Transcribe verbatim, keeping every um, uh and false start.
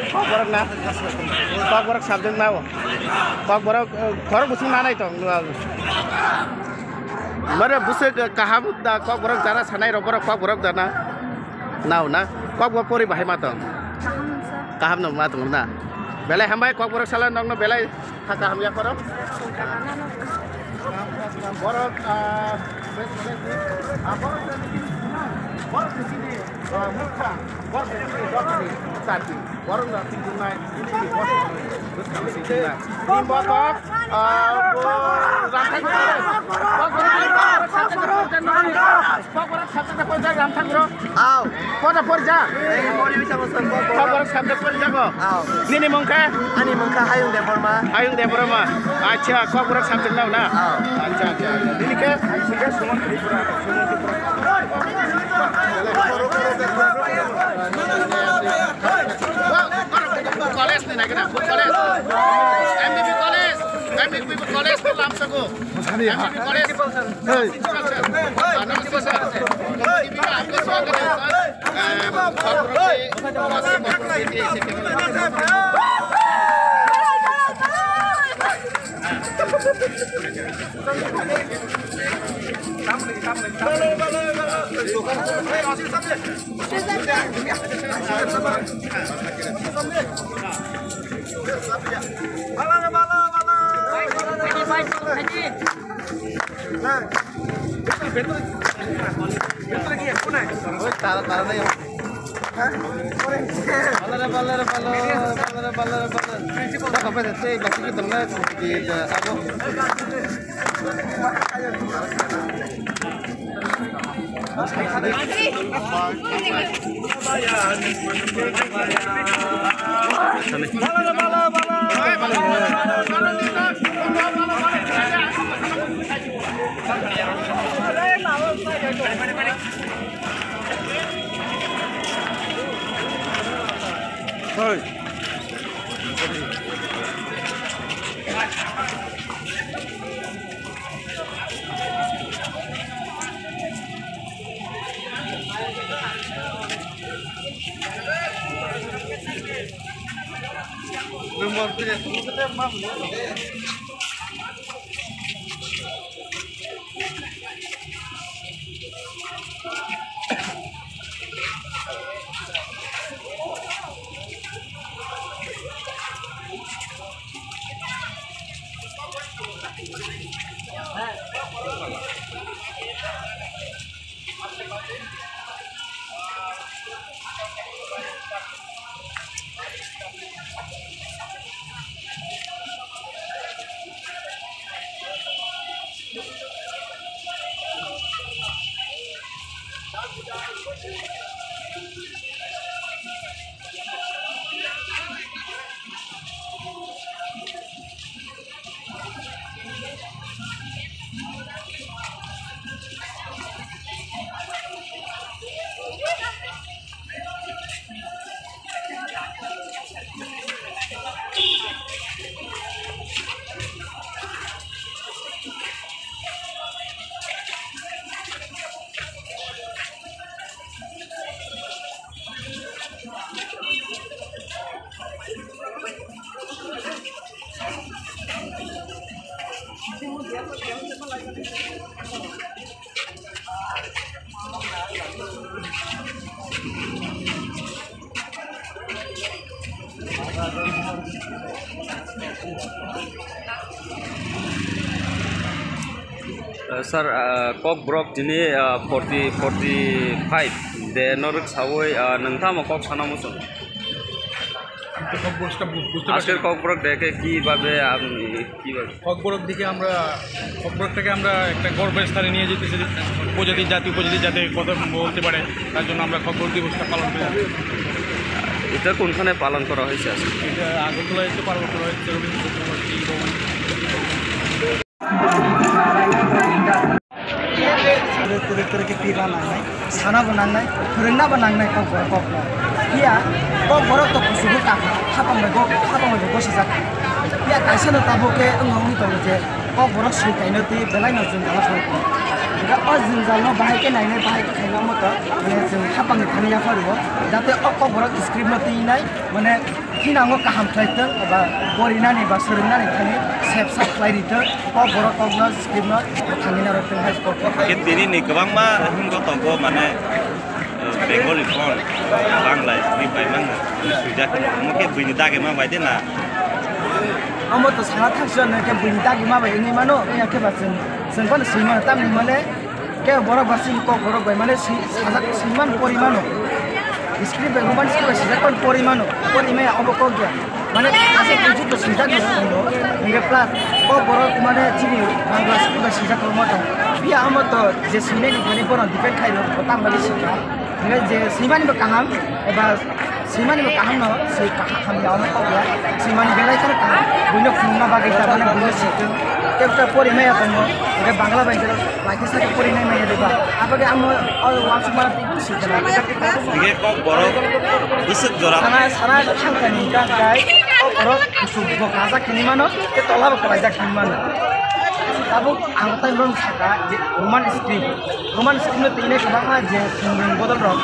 Kokborok na, kokborok subject nao, kokborok, eh, khorok bwswk nanai tong. Mare bwswk kaham da, kokborok jara sanai rok, borok kokborok da na, nao na, kokborok pori bahai ma tong. Kaham no ma tong na. Belai hambai kokborok sala nokno belai. Kha kaham ya khoro. Borok, ah, borok, borok, borok, mukha, borok, borok, sati, borok, borok, borok, borok, ah, borok, Kokborok subject na poisa gram thang bro. Aw. Kota porja? Ei, mori bisa masuk Kokborok. Kokborok subject porja ko? Aw. Nini mungkha? Ani mungkha Hayung Debbarma. Hayung Debbarma. Acha, Kokborok subject nao na? Aw. Acha, acha, acha. Nini ke? Nini ke Suman Tripura. Suman Tripura. College ni naikena, college. M B B college. M B B college ko lamsako. M B B college. Hey. Sir, ah, Kokborok tini, ah, forty, forty five de norok sawi, ah, nung tamo kok sana muchung? আমি তো সব বুঝতে, বুঝতে পারছি আজকের না। ককবরক দেখে কিভাবে আপনি, কিভাবে? ককবরক দেখে আমরা, ককবরক থেকে আমরা একটা গর্বের স্থানে নিয়ে যেতে চাই। উপজাতি জাতি, উপজাতি যাতে কথা বলতে পারে, তার জন্য আমরা ককবরক দিবসটা পালন করে যাচ্ছি। এটা কোনখানে পালন করা হয়েছে আজকে? এটা আগরতলায় তো পালন করা হচ্ছে, রবীন্দ্র চক্রবর্তী ভবন। Kwrwi kwrwi khe pirna nangnai, sana bo nangnai, phwrwngna bo nangnai Kokborok kokno. Phiya Kokborok to kuchugo kakha, hapang bai bo, hapang bai bo gosijak. Phiya kaisa no tabuk khe wngwi tongo je Kokborok swi kaino twi belai no jwngjalo song tongo. Hingkhe o jwngjal no bahai khe nainai, bahai khe khaina omo to, mane chwng hapang ni thani yapharwi o, jate o Kokborok script no twi nai, mane Thinango kaham khlai tong eba porinani ba swrwngnani thani sep sak khlai ri tong, Kokborok kokno script no thangwi narwk tong hai kok kok. Khe tini ni kwbangma hwngo tongo mane, eh, Bengali phone, Bangla script bai mano, swijak hwnwi omo khe buini dagi ma bai de na. Omo to sana thangsi no khe buini dagi ma bai wngwi mano, wngya khe ba chwng, chwng phano swi mano, tamni hwnmale Khe borok ba chini Kokborok bai mane si-, sajak, swiman porimano. Script bai, Roman script bai swijak pan porimano. Porimaya obo kok ya. Mane aswk bujuk to swijak no tongo. Hingke plus Kokborok mane chini Bangla script bai swijak rok ma tongo. Phiya omo to je swinai ni thani bono depend khai rok, bo tam bagwi sikha. Hingke je swimani bo kaham, eba Swimani bo kaham no, swi kaham ya, omo kok ya. Swimani belai kheno kaham. Buino phunukna bagwi tabana buino switwng. Tei bwkha pori maya tongo. Hingke Bangla bai jero, laithai saka pori nai maya diba. Aboni amo, o wansukmano tei buino switwng. Hingke Kokborok bwswk jora. Sana, sana thangkani hingka hingkai, Kokborok kusuk bo kajak hinui mano, tei tola bo kwlaijak hinui mano. Tabuk ang tai bono saka je Roman script. Roman script no twi nai kwbangma je swrwng bodol rok.